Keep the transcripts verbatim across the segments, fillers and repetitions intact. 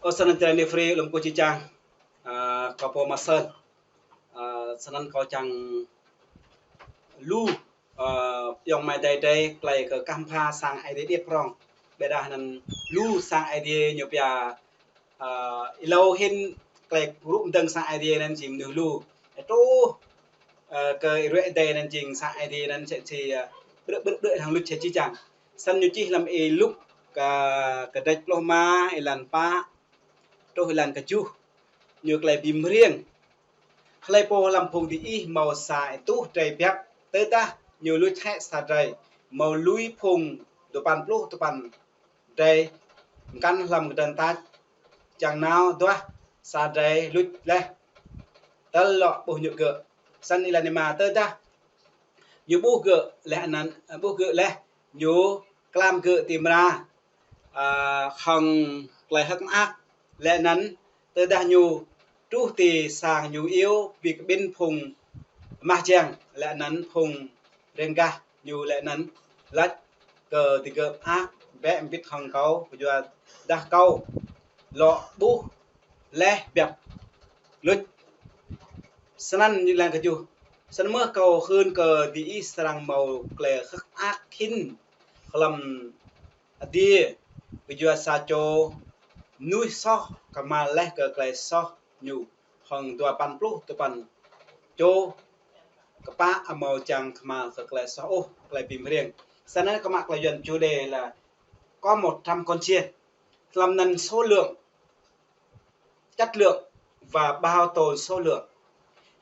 Ơ, sơnăn tơlơi ni free lŏm kơ či čang, ơ, kâo pô mă sơnăn. Ơ, sơnăn kâo čang lu, ơ, yŏng mai dai dai, klei kơ kăm pha sang Aê Diê điêt prong. Ƀiădah anăn lu sang Aê Diê ñu pia, ơ, ih lâo hĭn klei krŭ mdơ̆ng sang Aê Diê anăn jing mnuih lu. Truh, ơ, kơ ih ruai dai anăn jing sang Aê Diê anăn sĕ si, ơ, brư̆ brư̆ brư̆ hăng luč sĕ či čang. Sơnăn ñu čih hlăm Y-Luk kơ, kơ dêč pluh ma, êlan pă, truh êlan kơ tơjuh. Ñu klei bi mriêng. Hlei pô hlăm phung diih mâo sa êtuh drei biăp, tơdah ñu luč hĕ sa drei, mâo lui phung dua păn pluh dua păn drei mkăn hlăm kơdrăn tač, čang nao duah sa drei luč leh, tơl lŏ ƀuh ñu gơ̆. Sơnăn êlan êma, tơdah ñu ƀuh gơ̆ leh anăn, ƀuh gơ̆ leh, ñu klam gơ̆ ti mra, ơ, hŏng klei hơ̆k mơak, leh anăn tơdah ñu truh ti sang ñu iêu bi kƀĭn phung mah jiăng, leh anăn phung riêng gah ñu, leh anăn lač kơ digơ̆: Mơak bĕ mbĭt hŏng kâo, kyuadah kâo lŏ ƀuh leh biăp luč. Sơnăn ñu êlan kơ tơjuh. Sơnăn mơh kâo hưn kơ diih srăng mâo klei hơ̆k mơak hĭn hlăm adiê, kyua sa čô mnuih soh kơhma̱l leh kơ klei soh ñu, hŏng dua păn pluh dua păn čô kpă amâo čang kơhma̱l kơ klei soh ôh, klei bi mriêng. Sơnăn kơ mă klei Yuăn chủ đề là có một trăm con chiên. Hlăm anăn số lượng, chất lượng và bảo tồn số lượng.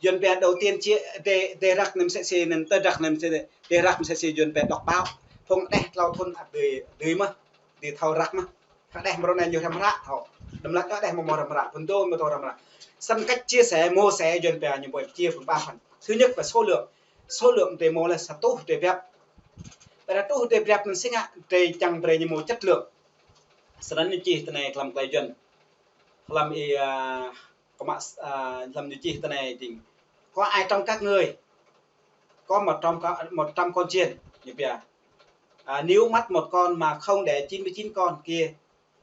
Yuăn pia đầu tiên chia, drei, drei răk anăn msĕ si anăn, tơdah răk anăn msĕ si, drei răk msĕ si Yuăn pia đọc báo. Phung đeh tlâo thŭn ăt dưi, dưi mơh, dưi thâo răk mơh. Hơđeh mrâo anei ñu hrăm hră thâo. Đăm lač hơđeh mâo mâo hrăm hră, phŭn dô mâo thâo hrăm hră. Sơnăn cách chia sẻ, mô sẻ Yuăn pia ñu ƀuh chia phŭn ba phần. Thứ nhất là số lượng. Số lượng drei mâo leh sa êtuh drei biăp. Ƀiădah êtuh drei biăp anăn si ngă, drei čang brei ñu mâo chất lượng. Sơnăn ñu čih tinei hlăm klei Yuăn. Hlăm Y-, ơ, kơ mă, ơ, hlăm ñu čih tinei jing: Có ai trong các ngươi có một trăm con, một trăm con chiên? Ñu pia: À, nếu mất một con mà không để chín mươi chín con kia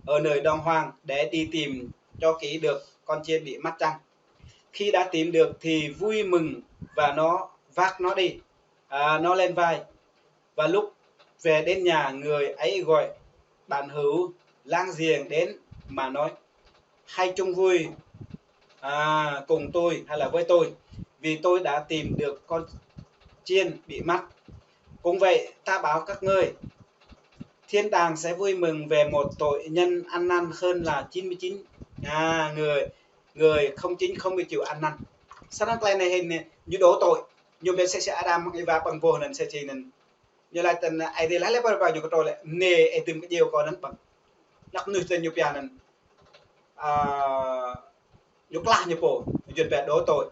ở nơi đồng hoang để đi tìm cho kỹ được con chiên bị mất chăng? Khi đã tìm được thì vui mừng và nó vác nó đi, à, nó lên vai. Và lúc về đến nhà, người ấy gọi bạn hữu láng giềng đến mà nói: Hãy chung vui, à, cùng tôi hay là với tôi, vì tôi đã tìm được con chiên bị mất. Cũng vậy, ta bảo các ngươi, thiên đàng sẽ vui mừng về một tội nhân ăn năn hơn là chín mươi chín, à, người, người không chính không chịu ăn năn. Sơnăn klei anei hĭn ñu đổ tội. Ñu ƀiă msĕ si Adam hăng Êwa ƀơ̆ng boh anăn msĕ si anăn. Ñu lač tơ Aê Diê lač leh pơ ñu kơ trô lĕ, mơnê ih dưm kơ djeo kâo anăn ƀơ̆ng. Anak mnuih tơ ñu pia anăn, ơ, ñu klah ñu pô, ñu Yuăn pia đổ tội.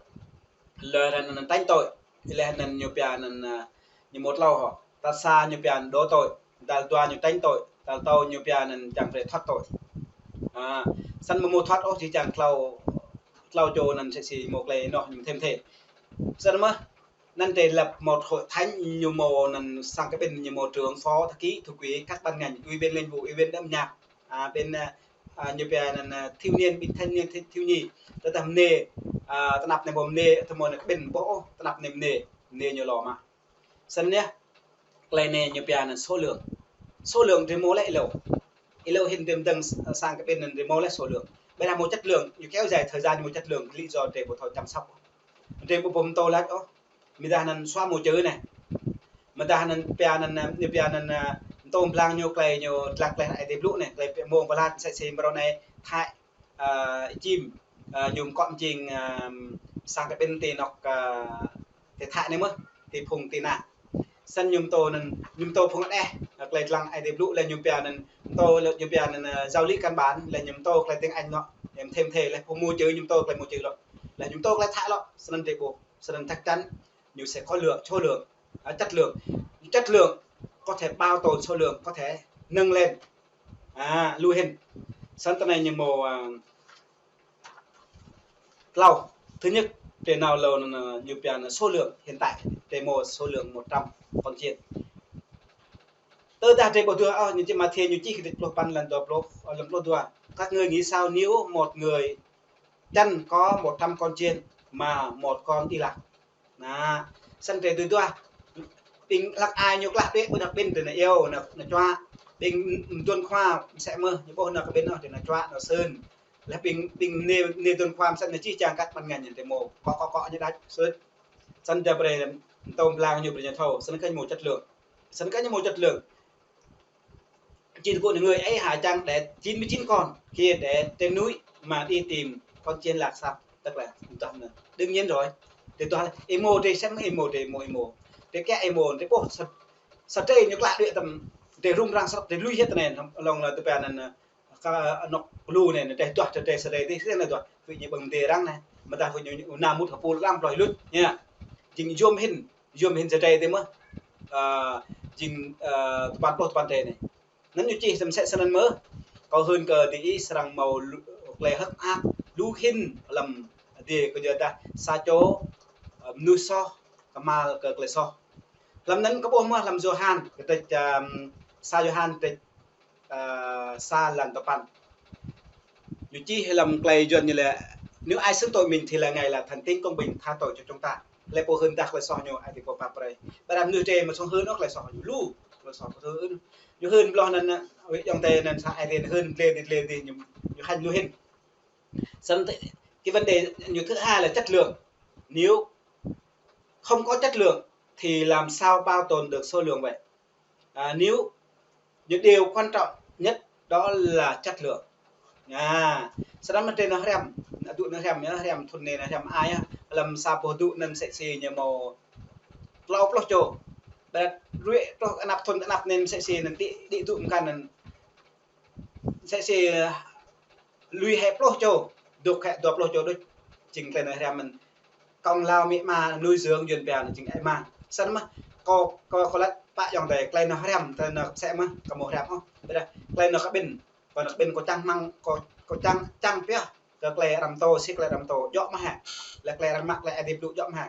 Leh anăn tránh tội. Leh anăn ñu pia anăn, ơ, ñu mâo tlâo hŏ. Tal sa ñu pia anăn đổ tội. Tal dua ñu tránh tội. Tal tâo ñu pia anăn čang brei thoát tội. Ơ, sơnăn mâo mâo thoát ôh, či čang tlâo, tlâo čô anăn msĕ si mâo klei noh ñu thêm thêm. Sơnăn mơh, anăn drei lập một hội thánh, ñu mâo anăn sang kơ ƀĭn ñu mâo trưởng phó, thư ký, thư ký các ban ngành, ủy viên linh vụ, ủy viên âm nhạc, à, bên, à, à, ñu pia anăn, à, thiếu niên, bên thanh niên, thi-, thiếu nhi. Tơdah mơnê, à, tơnap anei mâo mơnê, tơ mâo anăn kơ ƀĭn ƀô̆, tơnap anei mơnê, mơnê ñu lŏ mă. Sơnăn yơh, klei anei ñu pia anăn số lượng. Số lượng drei mâo leh êlâo. Êlâo hĭn drei mdơ̆ng s-, sang kơ ƀĭn anăn drei mâo leh số lượng. Ƀiădah mâo chất lượng, ñu kéo dài thời gian mâo chất lượng, lý do drei ƀu thâo chăm sóc. Drei ƀu pô mtô lač ôh. Mơdah anăn xóa mùa chữ anei. Mơdah anăn pia anăn, ñu pia anăn, ơ, mtô mblang ñu klei ñu dlăng klei Aê Diê blŭ anei, klei pia mông pơlat msĕ si mrâo anei Thái, ơ, čim, ơ, ñu mkŏ mjing, ơ, sang kơ ƀĭn ti anôk, ơ, ti Thái anei mơh, ti phung ti ană. Sơnăn ñu mtô anăn, ñu mtô phung đeh, ơ, klei dlăng Aê Diê blŭ leh ñu pia anăn, mtô leh ñu pia anăn, ơ, giáo lý căn bản, leh ñu mtô klei tiếng Anh lŏ, ñu thêm thêm leh phung mùa chữ ñu mtô klei mùa chữ lŏ. Leh ñu mtô klei Thái lŏ, sơnăn drei ƀuh, sơnăn chắc chắn ñu sẽ có lượng, số lượng, à, chất lượng. Chất lượng có thể bảo tồn số lượng, có thể nâng lên. À, lui hĭn. Sơnăn tơ anei ñu mâo, à, tlâo. Thứ nhất, drei nao êlâo anăn, à, ñu pia anăn số lượng hiện tại, drei mâo số lượng một trăm con chiên. Tơdah drei ƀuh dua, ơ, ñu čih Mathiơ ñu čih kơ dêč pluh păn êlan dua pluh, ơ, êlan pluh dua. Các ngươi nghĩ sao nếu một người chăn có một trăm con chiên mà một con đi lạc? Anai, săn tê tui tuah. Ƀing hlăk ai ñu klah đuaĭ ƀơi anăp ƀing tơ anai iâu, anai, anai čuă. Ƀing mơtuan khua mơsĕ mơh, ñu ƀuh anai kơ ƀing anai tơ anai čuă, anai sưn. Lĕ ƀing, ƀing anai, anai mơtuan khua mơsĕ anai čih čang kăt măn ngăn ñu tơ mơ̆. Kŏ, kŏ, kŏ ñu đač, sưn. Săn tê brơi, tơm blang ñu brơi ñu thâo, săn kơ ñu mơ̆ chất lượng. Săn kơ ñu mơ̆ chất lượng. Chỉ của người ấy hả chăng để chín mươi chín con kia để trên núi mà đi tìm con chiên lạc sao? Tức là, đương nhiên rồi. Thì tôi, ê mô thì xem ê mô thì mô, ê mô. Thì cái ê mô thì bố, sa, sa tê ñu klah đuaĭ tơm, thì rung răng săp, thì lui hết anai, lòng là tơ pia anŭn, ka, anŏ lu anai, thì tuah, thì sa tê thì, thì anai tuah. Vì ñu ƀơ̆ng tê răng anai, mơta vì ñu, ñu, na mŭt kơ pul răng plơi lŭt, ñu. Jing yôm hĭn, yôm hĭn sa tê tơ mơ̆. Ơ, jing, ơ, tơpăn pluh tơpăn tê anai. Anŭn ñu čih tơm mơsĕ săn anŭn mơ̆. Kâo hưn kơ diih srăng mâo lu-, klei hơ̆k mơak lu hĭn hlăm adiê kơ yua dah sa čô, ơ, mơnuih soh, kơhma̱l kơ klei soh. Hlăm anŭn kâo ƀuh mơ̆ hlăm Yôhan, kơtĕč, ơ, sa Yôhan kơtĕč, ơ, sa lăn tơpăn. Ñu čih hlăm klei Yuan ñu lĕ, nếu ai xưng tội mình thì là Ngài là thánh tính công bình tha tội cho chúng ta. Lĕ pô hưn dah klei soh ñu, ai tơ pô pap brơi. Ƀơi anăp mơnuih tê mơ̆ song hưn ôh klei soh ñu lu, klei soh pô hưn. Ñu hưn ƀloh anŭn, ơ, wĭ yŏng tê anŭn sa ai tê hưn tlê tê tlê tê ñu, ñu hanh lu hĭn. Săn tê, cái vấn đề ñu thứ hai là chất lượng. Nếu không có chất lượng thì làm sao bảo tồn được số lượng vậy? À, nếu, những điều quan trọng nhất đó là chất lượng. À, săn anŭn mơ̆ tê anai hriăm, anŭn tŭ anai hriăm, anai hriăm thŭn anai, anai hriăm ai, hlăm sa boh tŭ anŭn mơsĕ si ñu mâo klâo pluh čô. Ƀiă rui truh anăp thŭn anăp anai mơsĕ si anŭn đĭ, đĭ tŭ mơkăn anŭn mơsĕ si lui hĕ pluh čô, dŏ hĕ dua pluh čô đôč. Jing klei anai hriăm mơ̆n. Công lao mĭ ma nuôi dưỡng Yuan pia anŭn jing ai mang. Săn mơ̆, kâo, kâo, kâo laĭ pă yŏng tê, klei anai hriăm, tơ anai mơsĕ mơ̆, kâo mơ̆ hriăm ôh. Ƀiă dah, klei anai kơ ƀing, kâo anai kơ ƀing kâo čang hmăng, kâo, kâo čang, čang pioh kơ klei arăng pơtô, si klei arăng pơtô, djơ̆ mơ̆ hă. Lĕ klei arăng mă, klei Ơi Adai blŭ djơ̆ mơ̆ hă.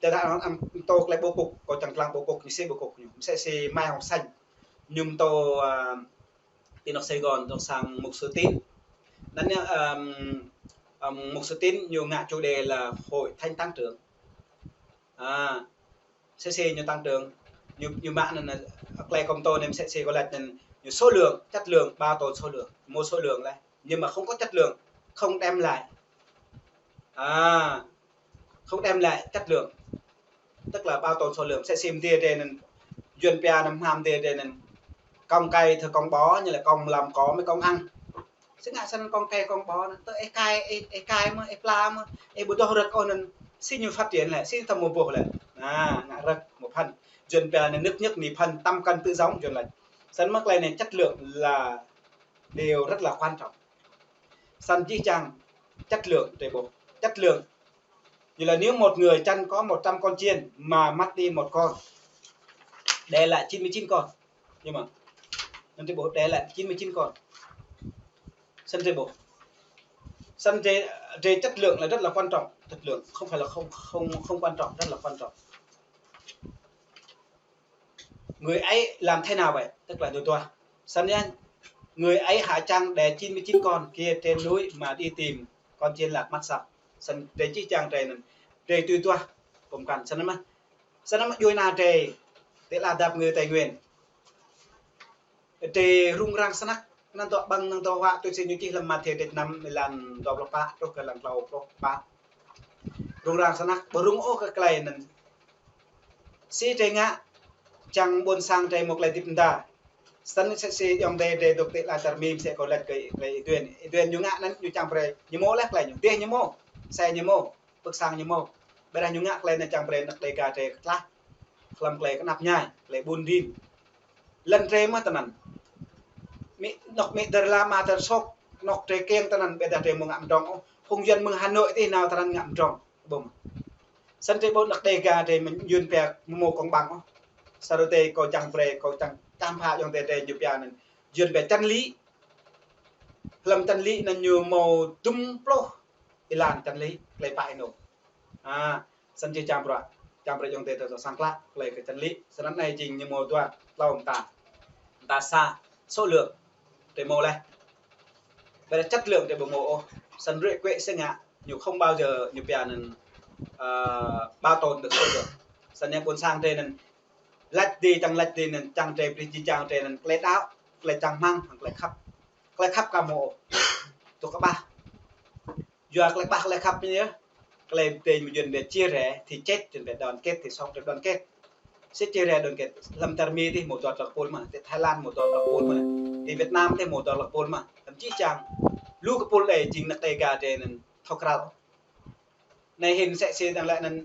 Tơdah arăng pơtô klei ƀu kŭk, kâo čang lăng ƀu kŭk, ñu si ƀu kŭk ñu. Mơsĕ si Mai Hồng Xanh. Ñu pơtô, ơ, ti anŏ Sài Gòn, dŏ sang mục sư Tín. Anŭn ñu, ơ, ơ, mục sư Tín ñu ngă chủ đề là Hội Thánh Tăng Trưởng. À, mơsĕ si ñu tăng trưởng, ñu, ñu mă anŭn, anŭn, klei kâo pơtô anŭn mơsĕ si kâo laĭ anŭn, ñu số lượng, chất lượng, bảo tồn số lượng, mâo số lượng lĕ. Nhưng mà không có chất lượng, không đem lại. À, không đem lại chất lượng, tức là bảo tồn số lượng, mơsĕ si mơ̆ tê anŭn, Yuan pia anŭn hmam mơ̆ tê anŭn, công cày thì công bó, như là công làm cỏ mới công ăn. Sĭt ngă săn công cày công bó anŭn, tơ ê cày, ê, ê cày mơ̆, ê pla mơ̆, ê ƀu dŏ rơ̆k ôh anŭn, si ñu phát triển lĕ, si tơm mơ̆ boh lĕ. Anai, ngă rơ̆k mơ̆ phăn. Yuan pia anŭn nước nhất nhì phân, tăm cân tự giống, Yuan laĭ. Săn mơ̆ klei anai chất lượng là điều rất là quan trọng. Săn jih jang chất lượng tê ƀuh. Chất lượng. Như là nếu một người chăn có một trăm con chiên mà mất đi một con, để lại chín mươi chín con. Nhưng mà, anŭn tê ƀuh để lại chín mươi chín con. Săn tê ƀuh. Săn tê, tê chất lượng là rất là quan trọng. Chất lượng không phải là không, không, không quan trọng, rất là quan trọng. Người ấy làm thế nào vậy? Tức là ñu tuah. Săn anai, người ấy hả chăng để chín mươi chín con kia trên núi mà đi tìm con chiên lạc mất sao? Săn tê jih jang tê anŭn, tê tui tuah, pơm kăn săn anŭn mơ̆. Săn anŭn mơ̆ djuai ania tê, tê la dap ngư Tây Nguyên. Tê rung răng snăk, anŭn tŏ ƀơ̆ng, anŭn tŏ huă, tui si ñu čih hlăm Mathiơ kơtĕč năm, mơ̆ng lăn dua pluh pă, truh kơ lăn klâo pluh pă. Rung răng snăk, ƀu rung ôh kơ klei anŭn. Si tê ngă, čang ƀôn sang tê mơ̆ klei hơdip mơda. Săn mơsĕ si yŏng tê, tê dŏ tê la čar Mi mơsĕ kâo laĭ kơ, kơ Ê Duen. Ê Duen ñu ngă anŭn ñu čang brơi, ñu mâo lĕ klei ñu. Dêh ñu mâo, xe ñu mâo, pơ̆k sang ñu mâo. Ƀiă dah ñu ngă klei anŭn čang brơi anăk Đêga tê kơtlaih. Hlăm klei kơnăp ñai, klei ƀun rin. Lŏn tê mơ̆ tơ anŭn. Mĭ, anŏ mĭ dơr la ma dơr sôk, anŏ tê kiăng tơ anŭn, ƀiă dah tê mơ̆ ngă mơdrŏng ôh. Phung Yuan mơ̆ng Hà Nội tê nao tơ anŭn ngă mơdrŏng. Ƀơ̆ng. Săn tê ƀuh anăk Đêga tê mơ̆ Yuan pia mơ̆ mâo công bằng ôh. Sa rô tê kâo čang brơi, kâo čang, čang pha yŏng tê tê ñu pia anŭn. Yuan pia chân lý. Hlăm chân lý anŭn ñu mâo dŭm pluh êlan chân lý, klei pă ênô. À, săn jih čang bruă, čang bruă yŏng tê tê sang klă, klei kơ chân lý. Săn anai jing ñu mâo dua, klâo mơta. Mơta sa, số lượng, tê mâo lĕ. Ƀơi chất lượng drei ƀu hmâo ôh. Săn rư̆ kuĕ sĕ ngă, ñu không bao giờ ñu pia anăn, ơ, bảo tồn được sôi được. Săn yang ƀôn sang drei anăn, lač dih čang lač dih anăn, čang drei brei jih jang drei anăn, klei đăo, klei čang hmăng, klei khăp. Klei khăp ka hmâo ôh. Tŭ kƀah. Yua klei kƀah klei khăp ñu yơh. Klei drei mơ̆ng yuăn ƀiă chia rẽ, thì chết, drei phải đoàn kết, thì sống phải đoàn kết. Sĕ chia rẽ đoàn kết, hlăm Đar Mi dih hmâo dua tơlơi kpul mơh, ti Thái Lan hmâo dua tơlơi kpul mơh, ti Việt Nam dih hmâo dua tơlơi kpul mơh, hlăm jih jang. Lu kpul đei jing anak Đêga drei anăn thâo krăl. Anei hĭn msĕ si dăng lĕ anăn,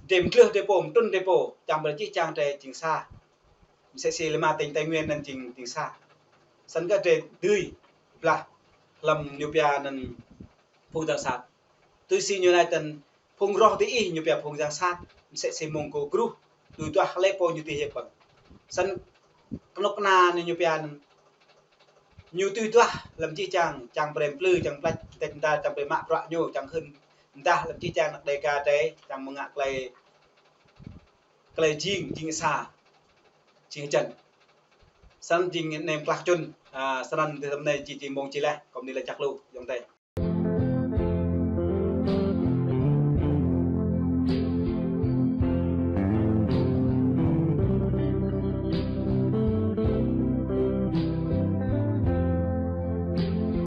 drei mtlưh drei pô, mtrŭn drei pô, čang brei jih jang drei jing sa. Msĕ si lima tỉnh Tây Nguyên anăn jing, jing sa. Săn kơ drei dưi blah hlăm ñu pia anăn phung yang sat. Tui si ñu anei tăn phung roh diih ñu pia phung yang sat, msĕ si mơ̆ng kơ gruh, tui duah hlei pô ñu tui hiăp păng. Săn kơnuk kơna anăn ñu pia anăn, ñu tui duah hlăm jih jang, čang brei mplư, čang plač, tĕč mda, čang brei mă bruă ñu, čang hưn mdah hlăm jih jang anak Đêga drei, čang mơ̆ng ngă klei, klei jing, jing sa, jing hjăn. Săn jing nem klah čun, a, săn dih hlăm anei či, či mơ̆ng či leh, kơ mni leh čăk lu, ayŏng adei.